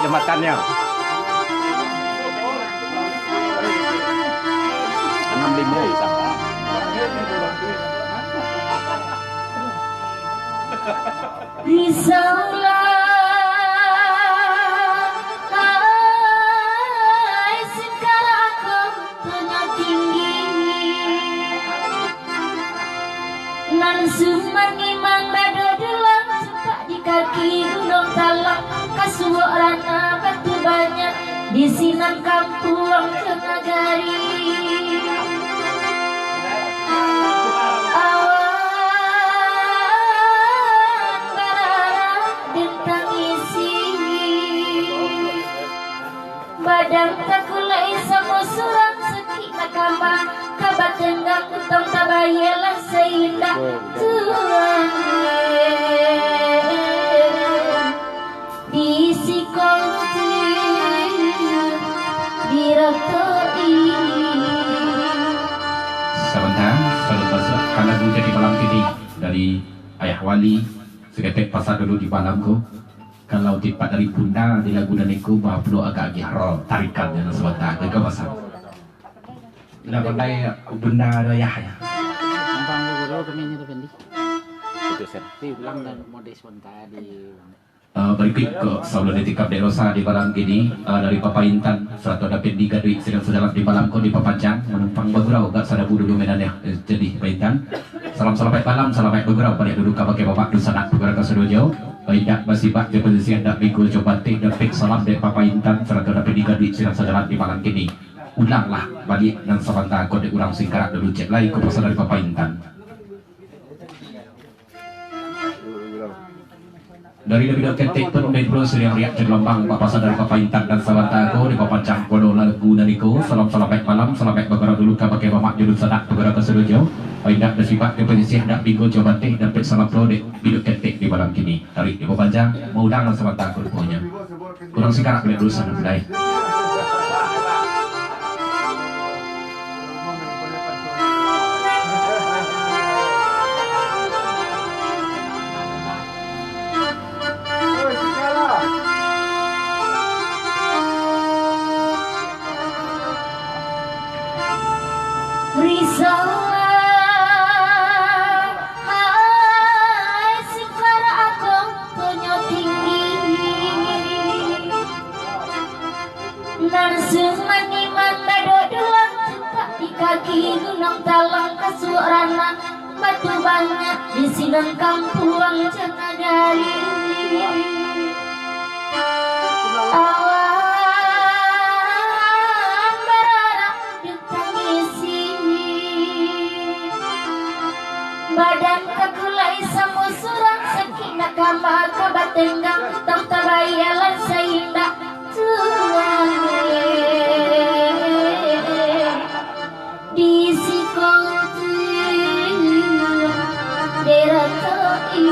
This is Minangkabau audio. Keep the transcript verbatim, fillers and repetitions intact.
Jabatannya. Anam limo bisa. Risaulah, hai singkarak ko, tanyo tinggi. Nan sumaniman bado dulang, tumpak di kaki Gunuang Talang, kasuok rana batu banyak, di sinan kampuang jo nagari. Awan bararak den tangisi. Badan takulai samo surang, sakik nakama, ka batenggang utang tabayia lah saindak tuan. Di siko tu dirokok-i. Sabanta, salupaso, ka lagu jadi malam kini dari Ayah Wali, saketek pasan dulu di malam ko. Kalau tipak dari bunda di lagu nan iko, bapulo agak agiah ro, tarikan jo nan sabanta, gaga pasan. Indak pandai bunda ado ayah, ya. Gampang tu, guru, kami ni tu, Fendi. Itu, Sen. Tapi ulang dan mode sabanta di Eh, barikuik ko, sabalun ditikam dek Rosa di malam kini, eh, dari Papa Intan, sarato Dapin di Gaduik, sidang sajalan di malam ko dipapanjang, manumpang bagurau, agak sadabu dulu mainannyo, eh, jadi Papa Intan. Salam salamaik malam, salamaik bagurau, baliak dulu ka bakeh mamak dunsanak, pagara kasadonyo. Indak basibak jo pasisia, indak minggu jo batik, Dapin salam dek Papa Intan, sarato Dapin di Gaduik, sidang sajalan di malam kini. Ulanglah baliak nan sabanta ko dek urang singkarak dulu, cek lai ko pasan dari Papa Intan. Dari David Ketek pun, Metro Suriang Riak Gelombang, papasan dari Papa Intan dan sabanta ko, dipapancang kodo lagu nan iko, salam salamaik malam, salamaik bagurau dulu ka bakeh mamak jo dunsanak, pagara kasadonyo. Indak basibak jo pasisia, indak minggu jo batik, Dapin salam pulo dek Biduk Ketek di malam kini. Tarik dipapancang, maulang nan sabanta ko ruponyo. Urang singkarak baliak dulu sanak budai. Risaulah, hai singkarak ko, tanyo tinggi. Nan sumaniman bado dulang, tumpak di kaki Gunuang Talang, kasuok rana batu banyak, di sinan kampuang jo nagari. Awan bararak tangisi. Badan takulai samo surang, sakik nakama ka batenggang, utang tabayia lah saindak tuan. Di siko tu dirato-i.